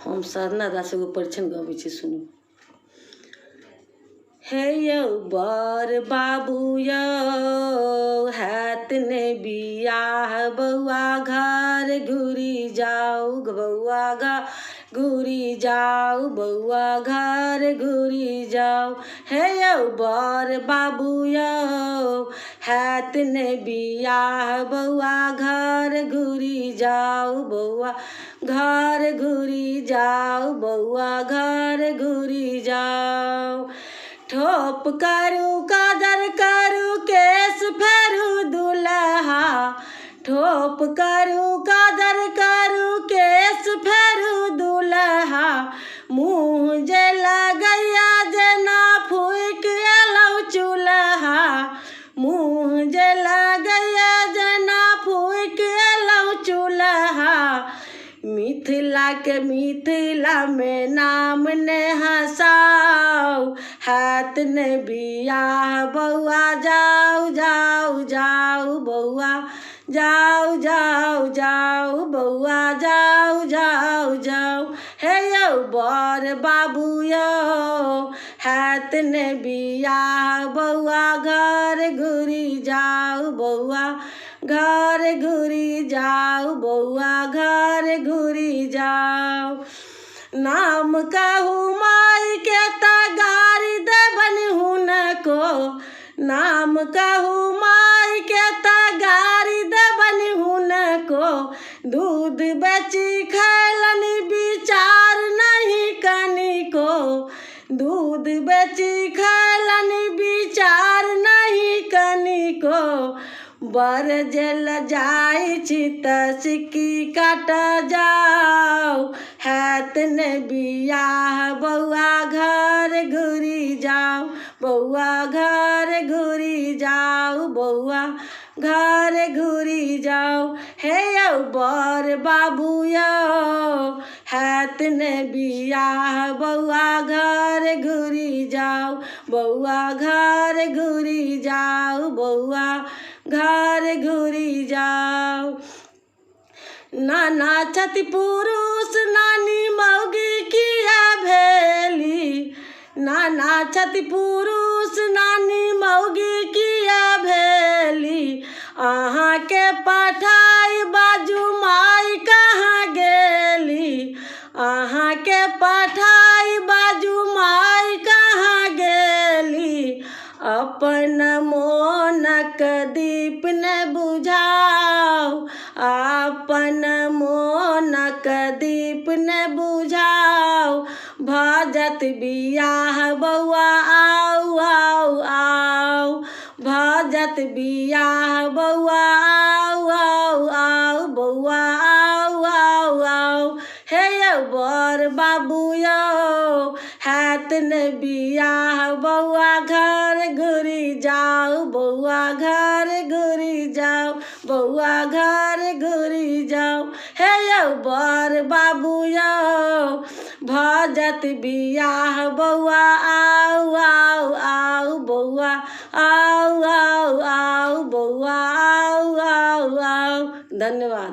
हम साधना दास एगो परिछन गबै छी, सुनू। हे यौ बर बाबू यौ, हैत ने बियाह बौआ, घर घुरि जाउ बौआ, घर घुरि जाउ बौआ, घर घुरि जाउ। हे यौ बर बाबू यौ, हैत ने बियाह बौआ, घर घुरि जाउ बौआ, घर घुरि जाउ बौआ, घर घुरि जाउ। ठोप करू काजर करू केश फेरू दुल्हा, ठोप करू काजर करू केश फेरू दुल्हा, मुँह जे लगैया जेना फूकि एलहुँ चूल्हा, मुँह जे लगैया जेना फूकि एलहुँ चूल्हा। मिथिला के मिथिला में नाम ने हँसाउ, हैत ने बियाह बौआ, जाउ जाउ जाउ बौआ, जाउ जाउ जाउ बौआ, जाउ जाउ जाउ। हे यौ बर बाबू यौ, हैत ने बियाह बौआ, घर घुरि जाउ बौआ, घर घुरि जाउ बौआ, घर घुरि जाउ। नाम कहू माय के तऽ गारि देबनि हुनको, नाम कहू माय के तऽ गारि देबनि हुनको, दूध बेचि खैलनि विचार नहि कनिको, दूध बेचि खैलनि विचार नहि कनिको। बर जेल जाइ छी तऽ सिक्की काटऽ जाउ, हैत ने बियाह बौआ, घर घुरि जाउ बौआ, घर घुरि जाउ बौआ, घर घुरि जाउ। हे यौ बर बाबू यौ, हैत ने बियाह बौआ, घर घुरि जाउ बौआ, घर घुरि जाउ बौआ, घर घुरि जाउ। नाना छथि पुरुष नानी मौगी किया भेली, नाना छथि पुरुष नानी मौगी किया भेली, अहाँके पठाय बाजू माय कहाँ गेली, अहाँके पठाय बाजू माय कहाँ गेली। अपन मोनक दीप ने बुझाउ, अपन मोनक दीप ने बुझाउ, भऽ जायत बियाह बौआ, आउ आउ आउ, भऽ जायत बियाह बौआ, आउ आउ आउ बौआ, आउ आउ आउ। हे यौ बर बाबू यौ, हैत ने बियाह बौआ, घर घुरि जाउ बौआ, घर घुरि जाउ बौआ, घर घुरि जाउ। हे यौ बर बाबू यौ, भऽ जायत बियाह बौआ, आउ आउ आउ बौआ, आउ आउ आउ बौआ, आउ आउ आउ। धन्यवाद।